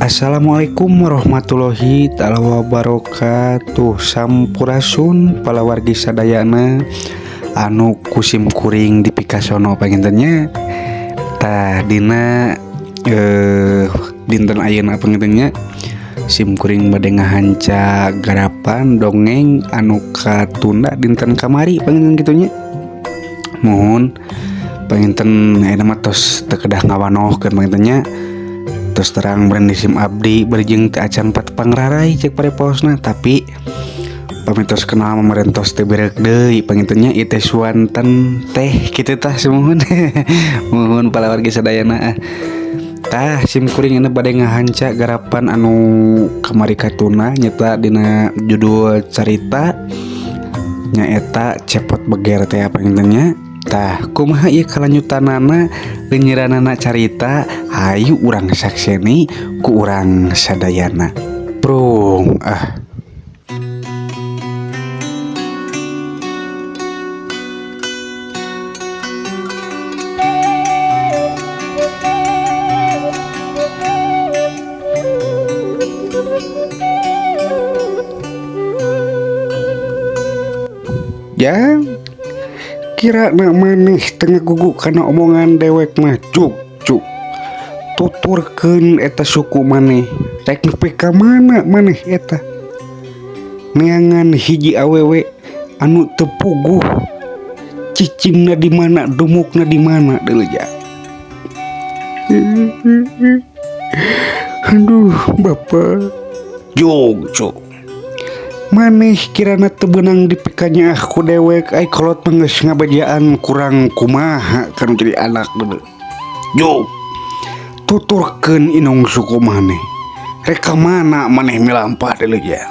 Assalamualaikum warahmatullahi taala wabarakatuh. Sampurasun palawargi sadayana anu ku sim kuring dipikasono panginten nya. Tah, dina dinten ayeuna panginten nya, sim kuring bade ngahanca garapan dongeng anu katunda dinten kamari panginten kitu nya. Muhun panginten, ayeuna mah tos teu kedah ngawanohkeun panginten nya. Terus terang meureun sim abdi bari jeung teu acan pangrarai cek pareposna, tapi pami tos kenal mah meureun tos teu bereuk deui panginten nya. Ieu teh suanten teh kitu. Tah, sumuhun, muhun palawargi sadayana. Tah, sim kuring ini bade ngahanca garapan anu kamari katunda, nyata dina judul carita nyaeta Cepot Beger teh panginten nya. Tah, kumaha ieu kalanjutanana, leunyiranana carita? Hayu urang sakseni ku urang sadayana. Prung ah. Jang, kira na maneh teu ngagugu kana omongan dewek mah. Cuk cuk, tuturkeun eta suku maneh, rek nepi ka mana maneh eta neangan hiji awewe anu teu puguh cicingna di mana, dumukna di mana deuleu jang? Aduh, Bapak. Jug cuk, maneh kirana teu beunang dipikanyaah ku dewek? Ai kolot mah geus ngabejaan kurang kumaha kan jadi anak deuleu. Jug, tuturkeun indung suku maneh, rek ka mana maneh milampah deuleu jang?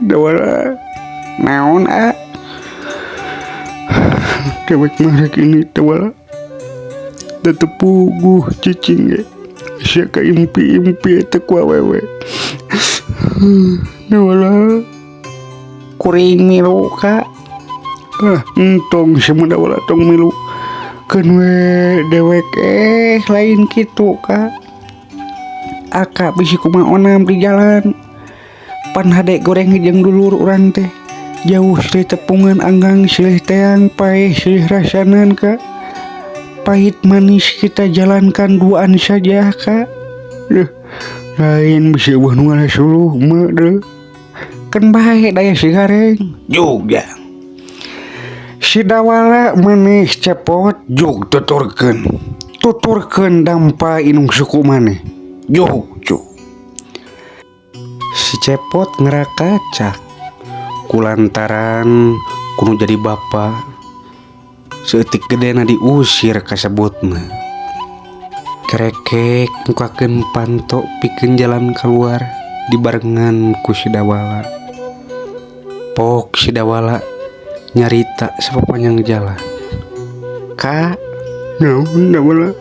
Dawala. Naon, a? Dewek mah rek ini, Dawala. Da teu puguh cicing ge sia ka impi-impi eta ku awewe, Dawala. Kuring milu ka? Ah, entong sia mah, Dawala, tong milu. Keun we dewek. Eh, lain kitu ka. Aka bisi kumaha onam di jalan. Pan hade goreng jeung dulur urang teh. Jauh silih tepungan, anggang silih teang, paeh silih rasanan ka. Pahit manis kita jalankan duaan saja ka. Duh, lain, bisi euweuh nu ngarasuluh mah deuh. Keun bae, daya si gareng. Juga si Dawala, maneh Cepot, jug tuturkeun. Tuturkeun dampa indung suku maneh. Jug cuk. Si Cepot ngerakacak kulantaran kudu jadi bapa saeutik gedena diusir kasebutna. Kerekek mukakeun panto pikeun jalan keluar dibarengan ku si Dawala. Pok si Dawala nyarita sapapanjang jalan. Ka. Naon, Dawala?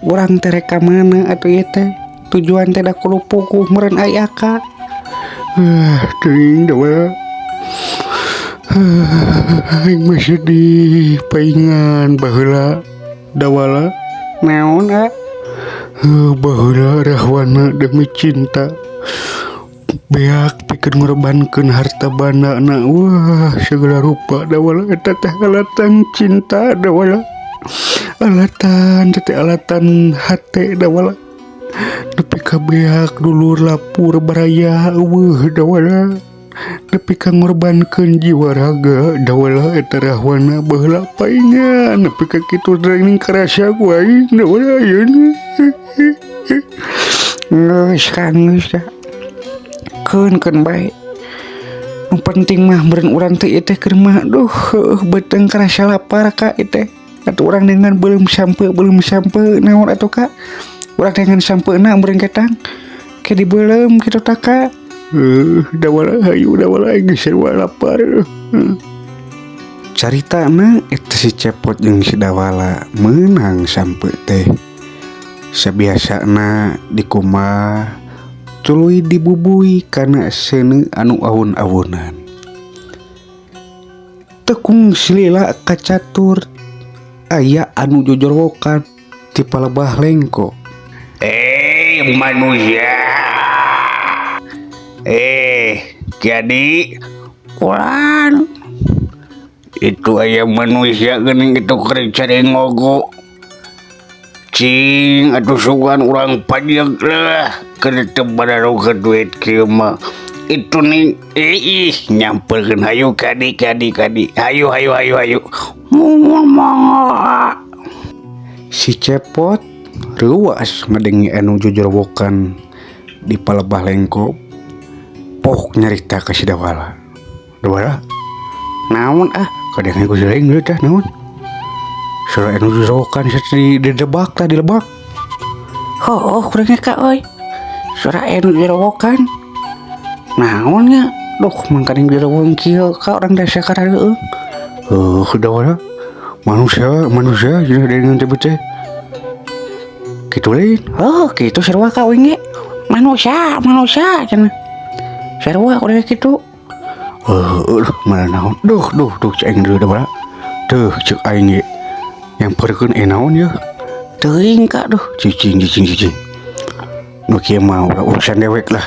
Urang teh rek ka mana atuh ieu teh? Tujuan teh da kudu puguh meureun ai aka. Ah, teuing, Dawala. Aing mah sedih paingan baheula, Dawala. Naon, a? Baheula rahwana demi cinta beak pikeun ngorbankeun harta banda na, wah, segala rupa, Dawala. Eta teh alatan cinta, Dawala, alatan teh alatan hate, Dawala, nepi ka beak dulur lapur baraya euweuh, Dawala, nepi ka ngorbankeun jiwa raga, Dawala. Eta rahwana baheula paingan nepi ka kitu dening karasa ku aing, Dawala, ayeuna. Geus ka, geus ka. Keun, keun bae. Nu penting mah meureun urang teh ieu teh keur mah. Duh, heueuh, beuteung karasa lapar ka ieu teh. Atuh urang dengan belum sampai, belum sampai naon atuh ka? Urang dengan sampeuna meureun ketang. Ke dibeuleum kitu tah ka. Dawala, hayu, Dawala, geus sarua lapar. Caritana eta si Cepot jeung si Dawala meunang sampe teh. Sabiasana dikumbah tuluy dibubui kana seuneu anu awun-awunan. Teu kungsi lila kacatur aya anu jojorowokan ti palebah lengko. Eh, manusia. Eh, jadi kulan itu aya manusia geuning itu keur carengogo. Cing atuh sugan urang pajak lah keur teu bararoga duit kieu mah. Itu nih ih nyamperkeun hayu kadi kadi kadi hayu hayu hayu hayu. Muhun mangga. Si Cepot reuas ngadenge anu jojorowokan di palebah lengkop. Pok nyarita ka si Dawala. Dawala, naon ah kadenge ku si lain teh naon? Suara anu jojorowokan di lebak tah di lebak. Heuh kurang ka euy. Suara anu jojorowokan. Naon nya? Duh mangkaning jojorowokan kieu ka urang desa karareueung. Heuh Dawala, manusia manusia cenah dengan teh teh. Kitu lain. Oh, kitu sarua ka uing ge. Manusia, manusia cenah. Sarua urang kitu. Heuh, mana naon? Duh, duh, duh, cek aing deui Dawala. Tuh, cek aing ge. Nyamperkeun naon yeuh? Teuing ka duh. Cicing, cicing, cicing. Nu kieu mah urusan dewek lah.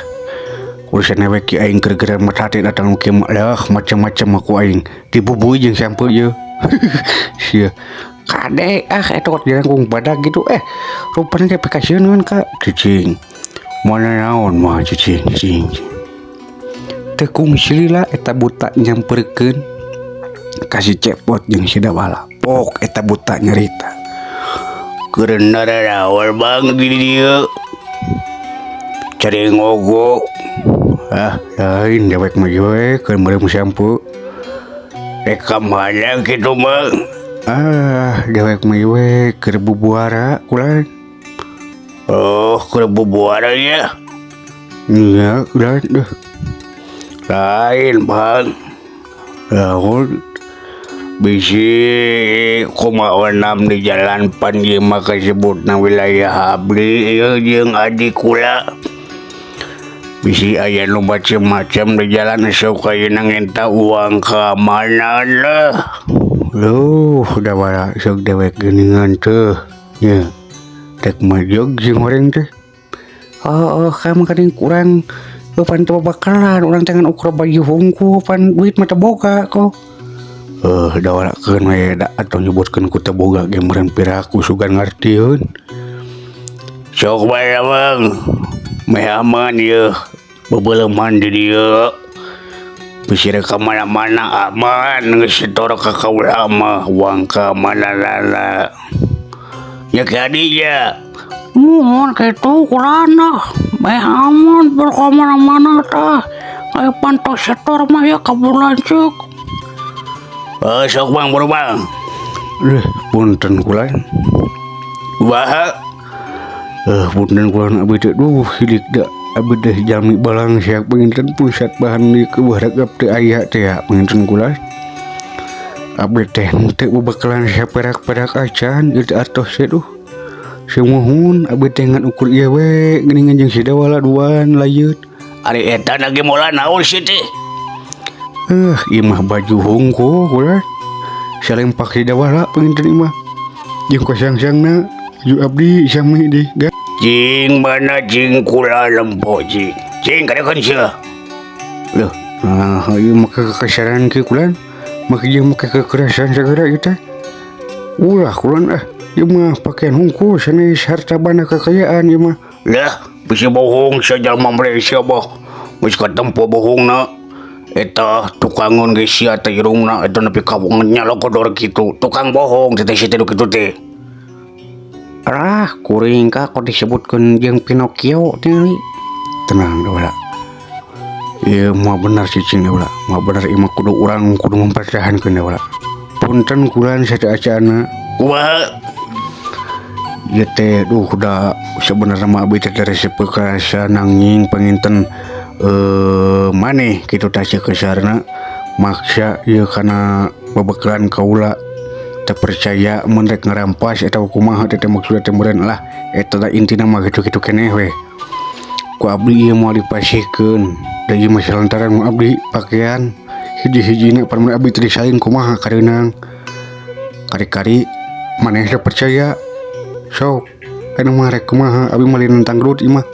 Urusan dewek ki aing keur geura matate datang nu kieu mah lah macam-macam aku aing dibubui jeung sampeu ieu. Sia. Kade ah eta kot jarangkung badag gitu rupana teh pikasieun ka cicing. Mana naon mah cicing, cicing. Teu kungsi lila eta buta nyamperkeun ka si Cepot jeung si Dawala. Pok eta buta nyarita. Keur nararawal bang di dieu. Carengogo. Ah, lain dewek mah ieu keur meureum sampeu. Rek ka mana kitu mah? Ah, dewek mah ieu keur bubuara kulan. Oh, keur bubuara ya? Iya, kulan duh. Lain, Bang. Lamun bisi kumaha enam di jalan pan ieu mah kasebutna wilayah abdi ieu jeung adi kula. Bisi aya nu macem-macem di jalan sok ayeuna ngenta uang keamanan lah. Loh, Dawala sok dewek geuningan teh nya. Rek majeg jeung goreng teh. Oh, kamu kadang kurang pan teu bakalan urang teh ngan ukur baju hungkul pan duit mah teu boga kok. Dawala keun we da atuh nyebutkeun ku teu boga ge meureun piraku sugan ngartieun. Sok bae Bang. Meh aman ieu bebeuleman di dieu. Bisi rek ka mana-mana aman geus setor ka kaula mah uang keamananana. Nya ka dinya. Muhun kitu kurana. Meh aman ber ka mana-mana tah. Aya pantos setor mah ya kabur lanceuk. Sok Bang buru Bang. Leuh, punten kulan. Kumaha? Punten kulan abdi teh duh hilik da abdi teh jalmi balang siap panginten pusat bahan di keueuh regep teu aya teh ya panginten kulan. Abdi teh teu bebekalan saperak-perak acan ieu teh artos teh duh. Sumuhun abdi teh ngan ukur ieu we geuningan jeung si Dawala duaan layeut. Ari eta na ge moal naon sih teh? Ieu mah baju hungkul kulan. Salempak si Dawala panginten ieu mah. Jeung kosang-sangna baju abdi sami di ga. Cing mana cing kula lempo cing. Cing kadekeun sia. Loh, nah ieu mah kekasaran kieu kulan. Make jeung make kekerasan sagala ieu teh. Ulah kulan ah, ieu mah pakaian hungkul sanes harta banda kekayaan ieu mah. Lah, bisi bohong sia jalma Malaysia boh. Geus katempo bohongna. Eta tukangeun ge sia teh irungna eta nepi ka nyalokodor kitu. Tukang bohong teh si teh kitu teh. Rah, kuring ka kok disebutkeun jeung Pinocchio tingali. Tenang Dawala. Ieu mah bener cicing Dawala. Mah bener ieu mah kudu urang kudu mempertahankeun Dawala. Punten kulan saca-acana. Kumaha? Ieu teh duh da sebenarnya mah abdi teh resep ka nanging panginten maneh kitu tah ceuk kasarna maksa ieu kana babekalan kaula. Teu percaya mun rek ngarampas eta kumaha teh maksudna teh meureun lah eta da intina mah kitu-kitu keneh we. Ku abdi ieu moal dipasihkeun da ieu mah salantaran mu abdi pakaian hiji-hijina pan mun abdi teh disalin kumaha kareunang. Kari-kari maneh teh percaya sok Anu mah rek kumaha, abi mah nentang gelut ieu mah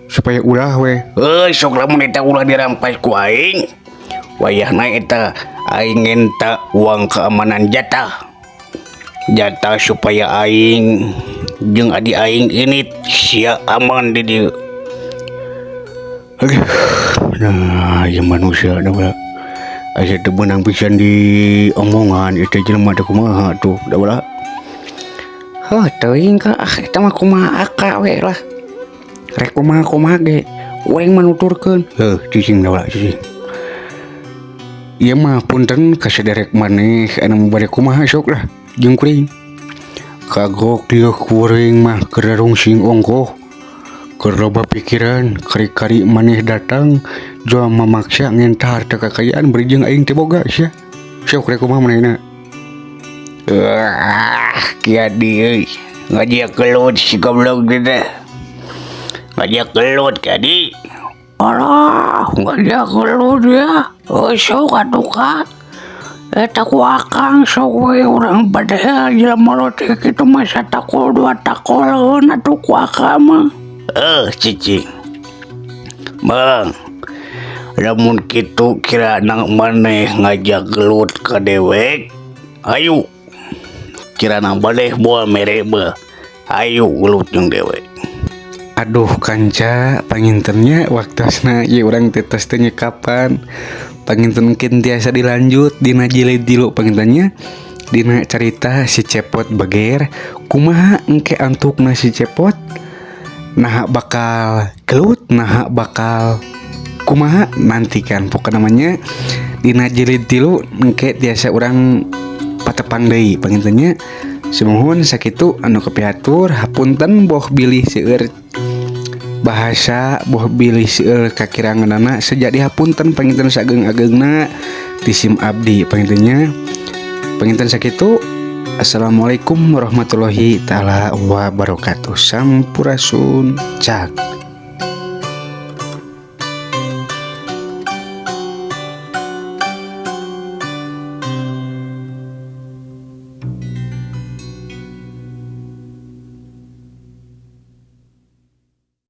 supaya ulah we. Heuh, sok lamun eta ulah dirampas ku aing. Wayahna eta aing ngenta uang keamanan jatah. Jatah supaya aing jeung adi aing ini sia aman di dieu. Aduh, nah, ieu manusia da bala. Asa teu beunang pisan di omongan itu jelema teh, kumaha tuh da bala. Heuh, teuing ka ah, eta mah kumaha aka we lah. Rek kumaha kumaha ge kuring mah nuturkeun. Heuh, cicing da bala, cicing. Ieu mah punten ka saderek maneh anu bade kumaha sok lah jeung kuring. Kagok dia kuring mah keur rungsing ongkoh. Keur loba pikiran, kari-kari maneh datang jual memaksa ngenta harta kekayaan beri jeung aing teu boga sia. Sok rek kumaha manehna? Ah, kiadi euy. Ngajak gelut si goblok teh. Ngajak gelut kiadi. Alah, ngajak gelut ya. Oh, sok atuh ka. Eta ku akang sok we urang, padahal jelema lo teh kitu mah satakol dua takol atuh ku akang mah. Eh, cicing. Bang, lamun kitu kira nang maneh ngajak gelut ka dewek, ayo. Kira nang maneh moal mere beuh. Ayo gelut jeung dewek. Aduh kanca, pangintennya waktosna ieu urang teh tos teu nyekapan. Panginten mungkin tiasa dilanjut dina jilid 3 pangintennya, dina carita si Cepot Beger. Kumaha engke antukna si Cepot, nah bakal gelut, nah bakal kumaha, nantikan pokokna namanya dina jilid 3 engke tiasa urang patepang deui pangintennya. Sumuhun, sakitu anu kapihatur, hapunten boh bilih seueur bahasa, boh bilih seueur kakiranganana, sejadi hapunten panginten sageung-ageungna ti sim abdi pangintennya. Panginten sakitu, assalamualaikum warahmatullahi taala wabarakatuh, sampurasun, cak.